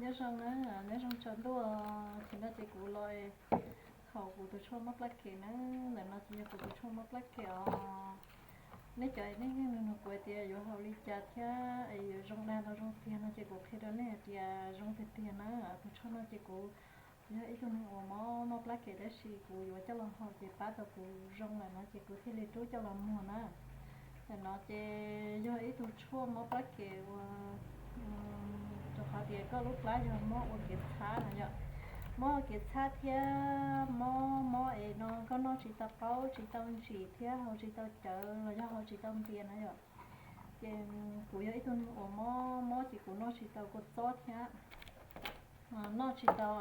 Nyob zoo na, nyob zoo tsaus ntuj. Ces no ces kuv los haus kuv tus tshuaj mob plab kem na. Ntawm no ces yog kuv tus tshuaj mob plab kem os. Nej cov nej yeej nug kuv tias yuav haus li cas thiab es yuav zoo dag los zoo tiag no ces kuv qhia rau nej hais tias zoo tiag tiag na. Tus tshuaj no ces kuv yog ib tug neeg uas mob mob plab kem tab sis kuv yuav coj los haus ces pab tau kuv zoo lawm no ces kuv thiaj li rub coj los muag na. Ntawm no ces yog ib tug tshuaj mob plab kem uas rau qhov tias koj lub plab yog mob ua kev txhab no yom. Mob ua kev txhab thiab mob mob es no koj noj tsis tau qaub tsis tau ntsim thiab haus tsis tau cawv los yog haus tsis tau npias na yom. Ces kuv yog ib tug neeg uas mob mob ces kuv noj tsis tau kua txob thiab noj tsis tau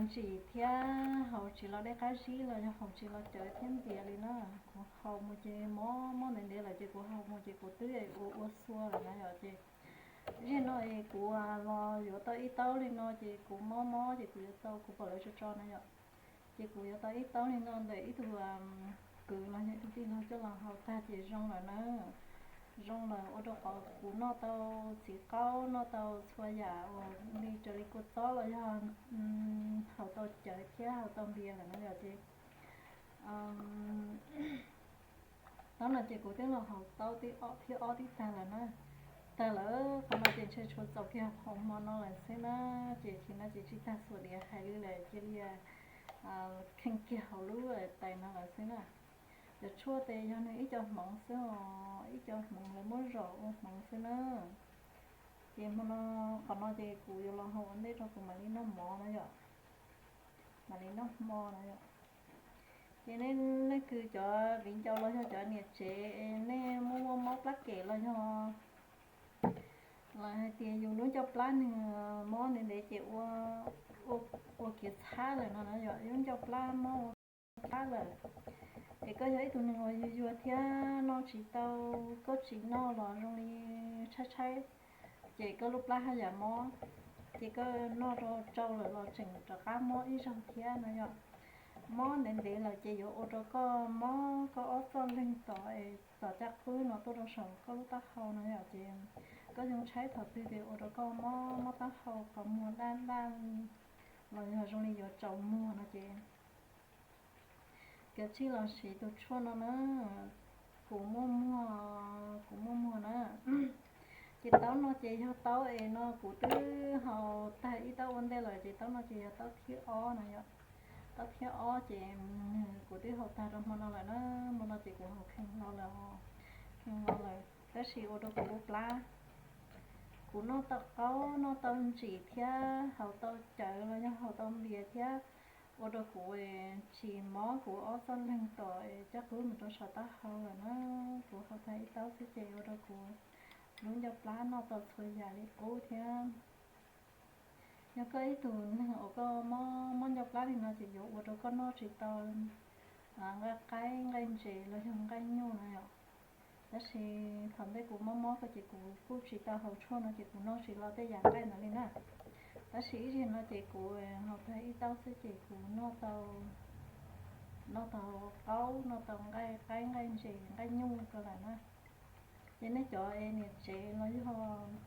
ntsim thiab haus tsis los dej qab zib los yog haus tsis los cawv thiab npias li na. Kuv haus mus ces mob mob ntev ntev lawm ces kuv haus mus ces kuv twb ua ua xua lawm na yom. Ces zaum no es kuv los yuav tau ib taub li no ces kuv mob mob ces kuv yuav tau kuv pom lawv tso tso na yom. Ces kuv yuav tau ib taub li no ntawm ib tug kwv los yog ib tug tij laug coj los haus tag ces zoo lawm na. Zoo lawm ua rau qhov kuv noj tau txiv qaub noj tau txhua yam uas li raws li kua txob los yog haus tau cawv thiab haus tau npias lawm na yom. Ces taub no ces kuv twb los haus taub thib ob thib tag lawm na. Tag lawm qhov no ces ntshe tshuav txaus kiag hauv hmo no lawm xwb na. Ces tsis no ces tsis tag xuas diav hais li lawm cia li kheej kiag hauv lub tais no lawm xwb na. Cov tshuaj tes yog nws ib co hmoov xwb os, ib co hmoov lawv muab zom ua hmoov xwb na. Ces hmo no, qhov no ces kuv yuav los haus ua ntej rau kuv mam li noj mov na yom. Mam li noj hmo na yom. Ces nej leej twg cov viv ncaus los yog cov niam tsev nej muaj muaj mob plab kem los yog lawv hais tias yus lub ncauj plab nws mob ntev ntev ces ua, ua kev txhab lawm no na yom, lub ncauj plab mob ua kev txhab lawm. Es koj yog ib tug neeg uas yuag yuag thiab noj tsis tau, koj tsis noj los zoo li tshaib tshaib, ces koj lub plab haj yam mob, ces koj noj rau tsau lawm los tseem rov qab mob ib zaug thiab no yom. Mob ntev ntev lawm ces yuav ua rau koj mob koj ob txoj leeg tom, tom caj qwb no tuaj rau saum koj lub taub hau no yom. Ces koj yeej tshaib thaum twg ces ua rau koj mob mob taub hau qhov muag daj daj los yog zoo li yuav tsaus muag no ces kav tsij los siv tus tshuaj no na. Kuv muaj muag, kuv muaj muag na. Ces taub no ces yog taub es no kuv twb haus tag ib taub ua ntej lawm ces taub no ces yog taub thib ob no yom. Taub thib ob ces kuv twb haus tag rau hmo no lawm na. Hmo no ces kuv haus kheej hlo lawm, kheej hlo lawm tab sis ua rau kuv lub plab, kuv noj tau qaub noj tau ntsim thiab haus tau cawv los yog haus tau npias thiab ua rau kuv tsis mob kuv ob txoj leeg tom caj qwb mus rau saum taub hau lawm na. Kuv haus tag ib taub xwb ces ua rau kuv lub ncauj plab noj tau txhua yam li qub thiab. Yog koj ib tug neeg uas koj mob mob ncauj plab li no ces yuav ua rau koj noj tsis tau nqaij qaib nqaij ntses los yog nqaij nyuj no yom. Tab sis thaum ntej kuv mob mob ko ces kuv kuj tsis tau haus tshuaj no ces kuv noj tsis los tej yam nqaij ntawd li na. Tab sis ib zaug no ces kuv haus tag ib taub xwb ces kuv noj tau, noj tau qaub noj tau nqaij qaib nqaij ntses nqaij nyuj ko lawm na. Ces nej cov es niam tsev los yog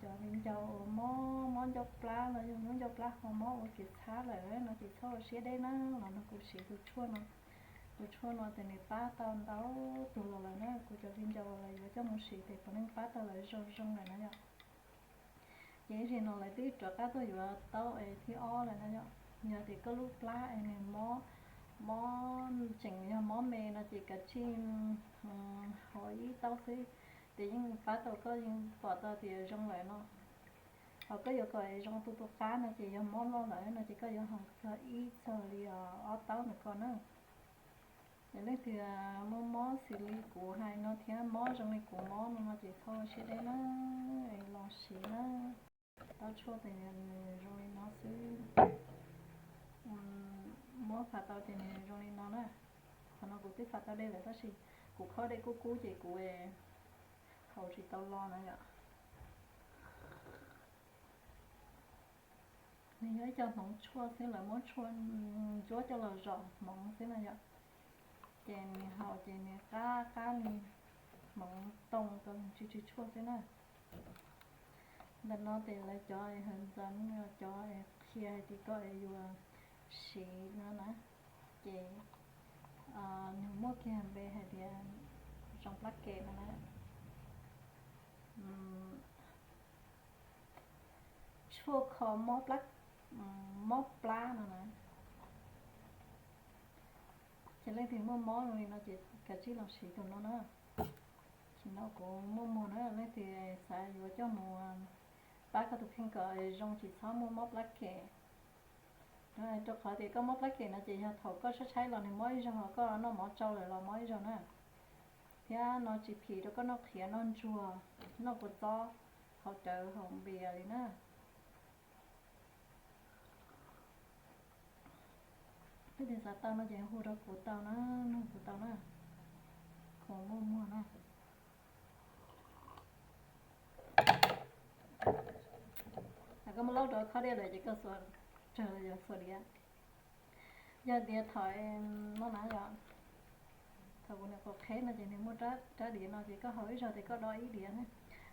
cov viv ncaus uas mob mob ncauj plab los yog lub ncauj plab ho mob ua kev txhab lawm no ces txhob ua siab deb na, los nrog kuv siv tus tshuaj no. Tus tshuaj no ces nws pab tau ntau tus los lawm na, kuv cov viv ncaus los yuav coj mus siv ces puav leej pab tau lawv zoo zoo lawm na yom. Ces ib zaug no lawv twb rov qab tuaj yuav taub es thib ob lawm na yom. Yog tias koj lub plab es nws mob, mob tseem yog mob me no ces kav tsij haus ib taub xwb, ces yeej pab tau koj yeej pom tau tias zoo lawm no. Ho koj yuav kom zoo tu tu qab no ces yog mob loj lawm no ces koj yuav haus txog ib txog li ob taub ntawm ko na. Ces leej twg muaj mob xws li kuv hais no thiab mob zoo li kuv mob no no ces txhob ua siab deb na, los siv na. Taub tshuaj ces nws zoo li no xwb. Muab fav tau ces nws zoo li no na. Qhov no kuv twb fav tau dej lawm tab sis kuv khob dej kub kub ces kuv haus tsis tau lo na yom. Nws yog ib co hmoov tshuaj xwb, lawv muab tshuaj ntsuab coj los zom hmoov xwb na yom. Ces nws haus ces nws qab qab li hmoov too tau tsw tsw tshuaj xwb na. Ntawm no ces lawv cov hawv ntxeev, cov qhia hais tias koj yuav siv no na, ces nws muaj kiag npe hais tias zoo plab kem no na, tshuaj kho mob plab no na. Ces leej twg muaj mob li no ces kav tsij los siv tus no na. Sim no kuv muaj muag na, leej twg xav yuav coj mus pab koj tus kheej kom zoo tsis txhob muaj mob plab kem. Rau qhov tias koj mob plab kem no ces yog thaum koj tshaib tshaib los nws mob ib zaug, koj noj mov tsau lawm los mob ib zaug na. Thiab no tsis phim rau koj noj qhiav noj ntsuag, noj kua txob, haus cawv haus npias li na. Leej twg xav tau no ces hu rau kuv tau na, nug kuv tau na, kuv muaj muag na. Koj muab laub rau khob diav lawm ces koj xuas rawg los yog xuas diav. Yog tias thaum no na yom, thaum kuv niam quav qheb no ces nws muaj rab diav no ces koj haus ib zaug ces koj do ib diav na.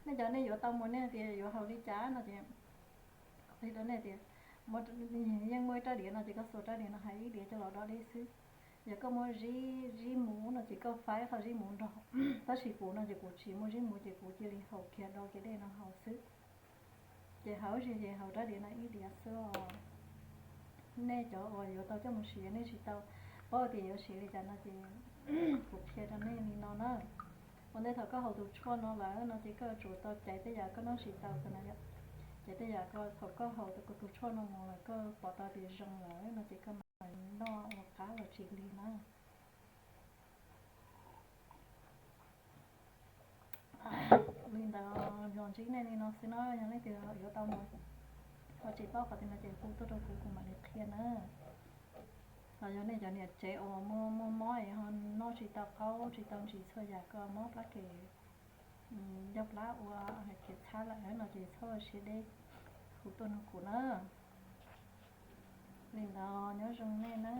Nej cov nej yuav tau mus nej tias yuav haus li cas no ces qhia rau nej tias yeej muaj ib rab diav no ces koj xuas rab diav no hais ib diav coj los do dej xwb. Yog koj muaj zib, zib muv no ces koj faib qhov zib muv nrog. Tab sis kuv no ces kuv tsis muaj zib muv ces kuv cia li haus kiag do kiag dej no haus xwb. Ces haus ib zaug ces haus rab diav no ib diav xwb os. Nej cov uas yuav tau coj mus siv, nej tsis tau paub tias yuav siv li cas no ces kuv qhia rau nej li no na. Ua ntej thaum koj haus tus tshuaj no lawm no ces koj yuav tsum tau caiv tej yam koj noj tsis tau ko na yom. Caiv tej yam ko, thaum koj haus tus tshuaj no mus lawm koj pom tau tias zoo lawm no ces koj mam noj ua qab los tsis lig na. Li ntawd los ntsib nej li no xwb na, yog leej twg yuav tau mus ho tsis paub qhov twg no ces hu tuaj rau kuv, kuv mam li qhia na. Los yog nej cov niam tsev uas muaj muaj mob es ho noj tsis tau qaub tsis tau ntsis txhua yam ko, mob plab kem, ncauj plab ua hais tias txhab lawm no ces txhob ua siab deb, hu tuaj nug kuv na. Li ntawd nyob zoo nej na.